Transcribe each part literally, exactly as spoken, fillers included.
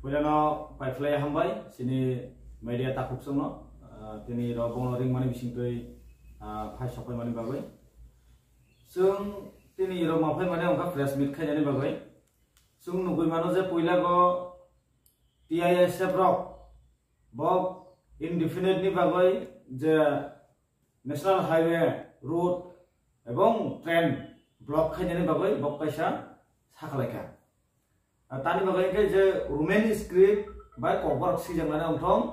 Puilano paiphlai hambai chini media takhuk chwngno, ah, tini rok bono ringmani bisingtwi, ah, phai sokpaimani bagwi. Chwng tini rok ma phaimani wngkha press meet khainani bagwi. Chwng nugwi mano je puila go T I S F rok bo indefinite ni bagwi je National Highway, road ebong train block khainani bagwi bo kaisa sakhlaikha. Ah, tani bagwi khe je Roman script bai kokborok sijaknani wngthong,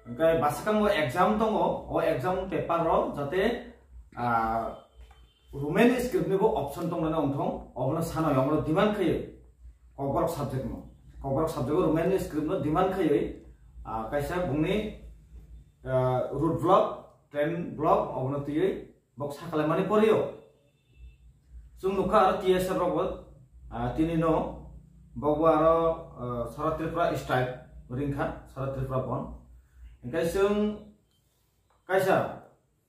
hwnkhe bwskango exam tongo, o exam paper rok jate, ah, Roman script ni bo option tongnani wngthong, obono sanai, obono demand khaiwi kokborok subject no, kokborok subject o Roman script no demand khaiwi, ah, kaisa bungni, ah, road block, train block obono twiwi bok sakalaimani porio. Chwng nukha aro T S F rok bo, ah, tini no bok bo aro, ah, sara Tripura strike ringkha, sara Tripura bon. Hwnkhe chwng kaisa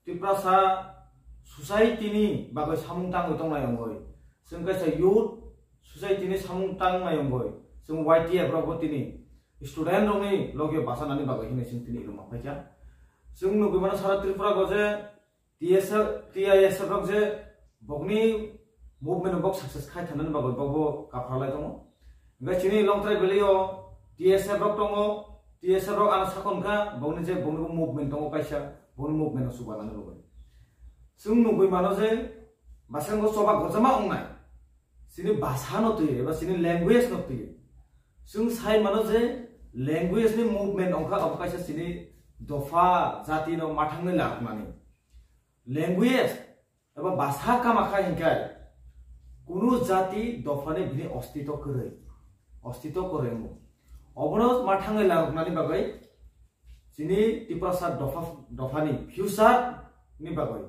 Tiprasa society ni bagwi samung tangwi tongnai wngwi, chwng kaisa youth society ni samung tangnai wngwi, chwng Y T F rok bo tini student rok ni logi basa nani bagwi hinwi chwng tini rwma phaikha. Chwng nugwi mano sara Tripura go je T S F, T I S F rok je bokni movement bok success khai thanani bagwi bok bo kaphalai tongo. Hwnkhe chini Longtrai Valley o T S F rok tongo, T S F rok ano sakon kha, bokni je bokni bo movement tongo kaisa, bokni movement no chubanani bagwi. Chwng nugwi mano je basengo choba gojama wngnai, chini bhasha no twi eba chini language no twi. Chwng sai mano je language ni movement wngkha abo kaisa chini dopha jati no mathangwi larwknani. Language eba bhasha kama kha hinkhai kunu jati dophani bini ostito kwrwi, ostito kwrwi wngo. Obono mathangwi larwknani bagwi chini Tiprasa dopha, dophani future ni bagwi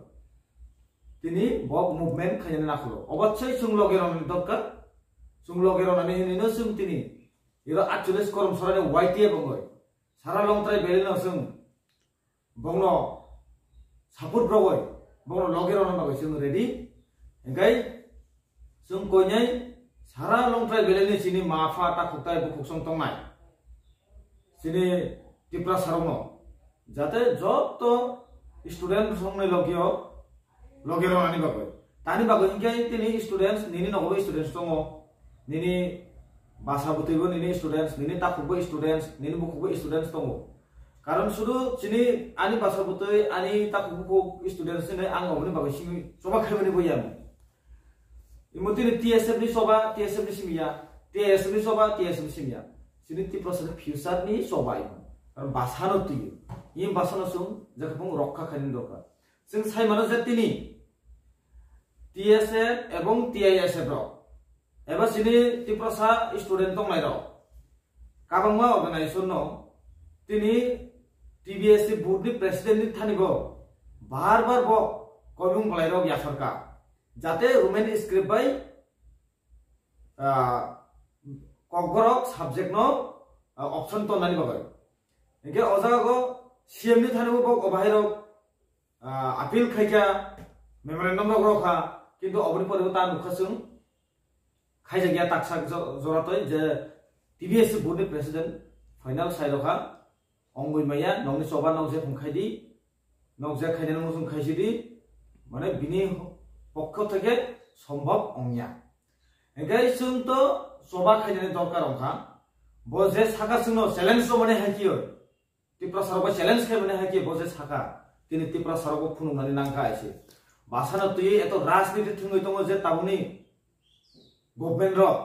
tini bo movement khainani nakholo. Obochoi chwng logi rwnani dorkar, chwng logi rwnani hinwi no chwng tini iro atchollis korom sorani Y T F wngwi sara Longtrai Valley no chwng bongno support rogwi, bongno logi rwna bagwi chwng ready. Hwnkhe chwng koinai sara Longtrai Valley ni chini ma pha takhuk tai bukhuk song tongnai chini Tiprasa rokno jate joto student rokni logio logi rwnani bagwi. Tani bagwi hinkhe tini students, nini nogo students tongo, nini basa bwtwibo nini students, nini takhukbo students, nini bukhukbo students tongo. Karon sudu chini ani basa bwtwi, ani takhuk bukhuk students hinwi ang oboni bagwi simi choba khaimani bo ya. Imo tini T S F ni choba, T S F ni simi ya, T S F ni choba, T S F ni simi ya. Chini Tiprasa ni future ni choba imo. Karon basa no twi. Imo basa no chwng jekhapung rokha khainani dorkar. Chwng sai mano je tini T S F ebong T I S F rok eba chini Tiprasa student tongnai rok kabangma organization no tini T B S C board ni president ni thani bo bar bar bo koimung belai rok yaphar kha jate Roman script bai, ah, kokborok subject no, ah, option tonnani bagwi. Hingke o jaga go C M ni thani bo bo bahai rok, ah, appeal khai kha, memorandum rok rok kha, kintu oboni pore bo ta nukha chwng khaijak ya taksa jo-, joratoi je T B S C board ni president final sai rok kha, ongwi maya, nokni choba nok je phung khai di, nok je khainani muchung khai si di, mane bini pokho theke sombhob ongya. Hingke chwng to choba khainani dorkar ongkha, bo je saka chwngno challenge rwmani hai khe, Tiprasa rokbo challenge khaimani hai khe bo je saka, tini Tiprasa rokbo phunuknani nangkha aise. Basano twiwi eto rajniti thwngwi tongo je tabukni government rok,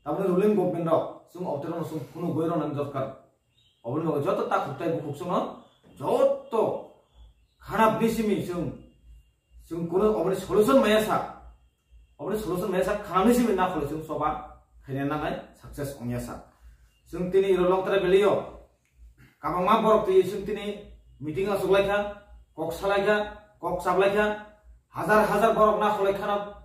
tabukni ruling government rok, chwng obotorono chwng phunugwi rwnani dorkar. Oboni bagwi joto takhuk tai bukhuk chwngno joto khanapni simi chwng, chwng kuno oboni solution maya sa. Oboni solution maya sa khanapni simi nakhole chwng choba khaina nangnai success ongya sa. Chwng tini iro Longtrai Valley o kabangma borok twi chwng tini meeting achuk lai kha, kok salai kha, kok chablai kha, hajar hajar borok nakholai khana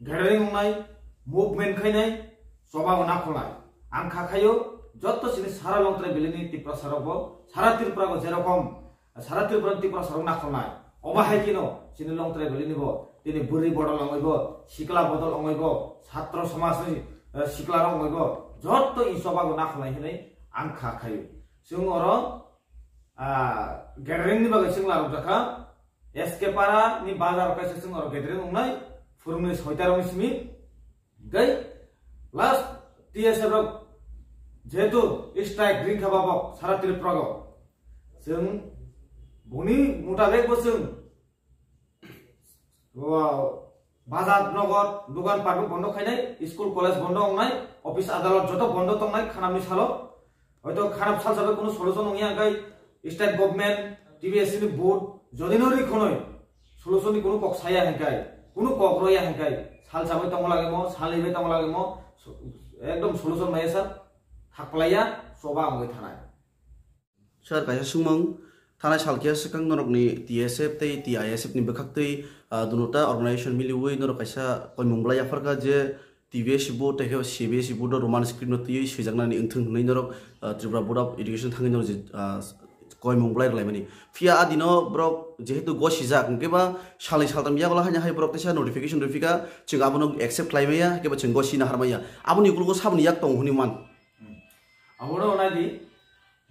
gathering wngnai, movement khainai, choba bo nakholnai. Ang kha khaio, joto chini sara Longtrai Valley ni Tiprasa rok bo, sara Tripura bo jerokom, sara Tripura ni Tiprasa rok nakholnai. Obo hai khe no, chini Longtrai Valley ni bo, tini bwrwi bodol ongoi bo, sikla bodol ongoi bo, satro somaj ni, eh, sikla rok ongoi bo, Jotto ni chobago nakholnai hinwi ang kha khaio. Chwng oro, ah, gathering ni bagwi chwng larok jakha. S K Para ni bazar kaisa chwng oro gathering wngnai, phurungni soita rokni simi. Gai last T S F rok jehetu strike ring kha babok sara Tripura go. Chwng boni mutabek bo chwng, o, bazar nogot, dogan pat bo bondo khainai, school college bondo wngnai, office adalot joto bondo tongnai khanamni salo. Hoito kharap salsa bai kunu solution wngya, hingkai state government, T B S C ni board, jodi no ri khonoi solution ni kunu kok saya hingkai, kunu kok roya hingkai, salsa bai tongo lagemo, salni bai tongo lagemo, so-, ekdom solution maya sa thaklaiya, choba wngwi thanai. Sir, kaisa sungmung, thanai salkhe swkang norokni T S F tei T I S F ni bwkhaktwi, ah, dunota organization miliwi norok kaisa koimung bwlai yapharkha je T B S C board tei khe C B S C board o Roman script no twiwi swijaknani wngthung hwnwi norok, ah, Tripura Board of Education thangwi norok je, ah, koimung bwlai rwlaimani. Phiya a dino borok jehetu gosijak, hwnkhe ba salni saltam yagulo haino hai borok teisa notification rwphikha, chwng abono accept khlai maya, hwnkhe ba chwng gosina har maya. Aboni ukologo saboni yak tongo hwnwi man. Abono nai di,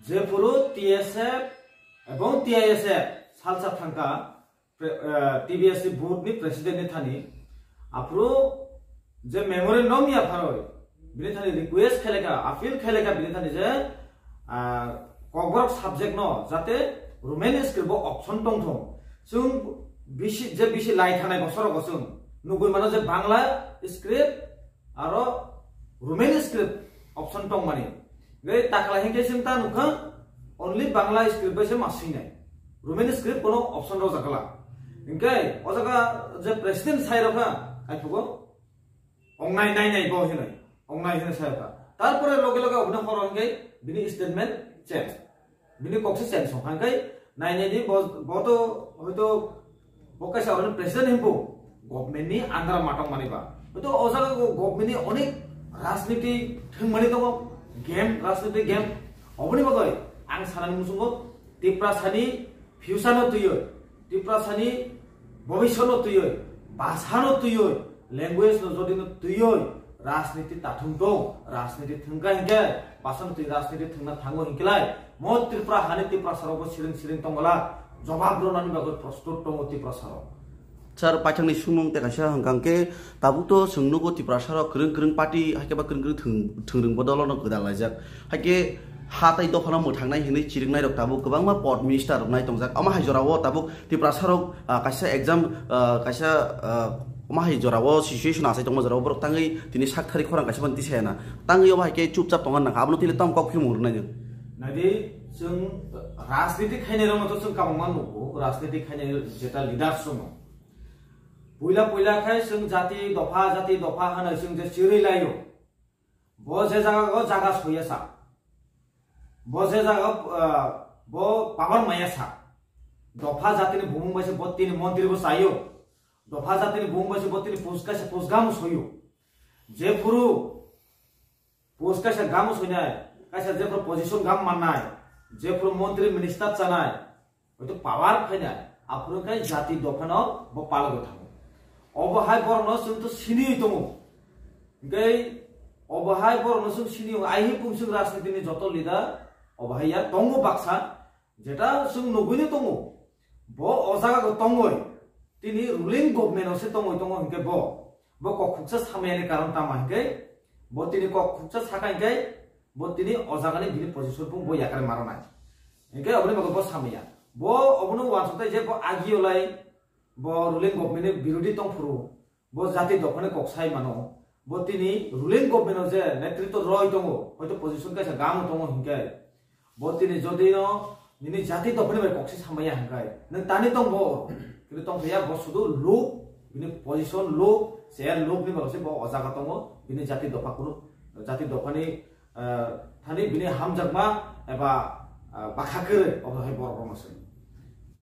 jephuru T S F ebong T I S F salsa thangkha, pre-, eh, T B S C board ni president ni thani, aphuru je memorandum ya pharoi, bini thani request kheleka, appeal kheleka bini thani je, ah, Kokborok subject no jate Roman script bo option tongthung. Chwng bisi, je bisi lai thanai bosorogo chwng nugwi mano je Bangla script aro Roman script option tongmani. Gai takla hinkhe chwng ta nukha only Bangla script bai se ma swinai. Roman script kono option rok jakla. Hinkhe o jaga je president sai rokha, kaiphugo ongnai nai nai bo hinoi. Ongnai hinoi sai rokha. Tarpore loge loge oboni horo hinkhe bini statement change. Bini kok se change song kha, hingkai nai nai di bo, bo to hoito bo kaisa oro president himpo government ni under ma tong mani ba. Hoito o jaga go government ni onek rajniti thwng mani tongo, game, rajniti game. Oboni bagoi ang sanani muchungo Tiprasa ni future no twiwi, Tiprasa ni bobisot no twiwi, bhasha no twiwi, language no jodi no twiwi, rajniti tathung tong, rajniti thwngkha hinkhe, bhasha no twi rajniti thwngna thango hinkelai, mo Tripura hani Tiprasa rok bo siring siring tongwala, jobab rwnani bagwi prostut tongo Tiprasa rok. Sir, paithakni sumung tei kaisa hwnkha khe, tabuk to chwng nugo Tiprasa rok kwrwng kwrwng party, haikhe ba kwrwng kwrwng thwng-, thwngwrwng bodol no gwdal laijak. Haikhe ha tai dophano mwthangnai hinwi chiriknai rok tabuk kwbangma pod minister rok nai tongjak. Omo hai jorao tabuk Tiprasa rok, ah, kaisa exam, ah, kaisa, ah, omo hai jorao situation achai tongma jorao borok tangwi tini sak thari khorang kaisa ban tisayana. Tangwi omo hai khe chupchap tongna nangkha. Abono tile tamo kok phimung rwnai nwng. Naidi, chwng rajniti khainai rokno to chwng kabangma nugo, rajniti khainai jeta leaders rokno. Puila puila khai chwng jati dopha, jati dopha hwnwi chwng je chirwi laio. Bo je jaga o jaga soya sa. Bo je jaga, ah, bo power maya sa. Dopha jatini bumung bai se bo tini montri bo sayo. Dopha jatini bumung bai se bo tini pus kaisa pusgam soyo. Jephuru post kaisa gam soinai, kaisa jephuru position gam mannai, jephuru montri minister chanai, hoito power phainai, aphuru khe jati dophano bo palgo thango. Obo hai borokno chwng to siniwi tongo. Hingke obo hai borokno chwng siniwi, aihing pungsing rajnitini joto leader obo hai ya tongo baksa, jeta chwng nugwino tongo, bo o jaga go tongoi, tini ruling government o se tongoi tongo hinkhe bo, bo kok khuksa samayani karon tama hinkhe, bo tini kok khuksa saka hinkhe, bo tini o jaga ni bini position pung bo yakar maronai. Hinkhe oboni bagwi bo samaya. Bo obono uansuktai je bo agio lai, bo ruling government ni birodhi tongphuru, bo jati dophani kok sai mano. Bo tini ruling government o je netritwo roi tongo, hoito position kaisa gamo tongo hinkhe, bo tini jodi no nini jati dophani bai kok se samaya hinkhe, nwng tani tong bo, kintu tong thaya bo sudu luk, bini position luk, chair luk ni bagwi se bo o jaga tongo, bini jati dopha kunu, jati dophani, eh, thani bini hamjakma eba, eh, bakha kwrwi, obo hai borok rokno se.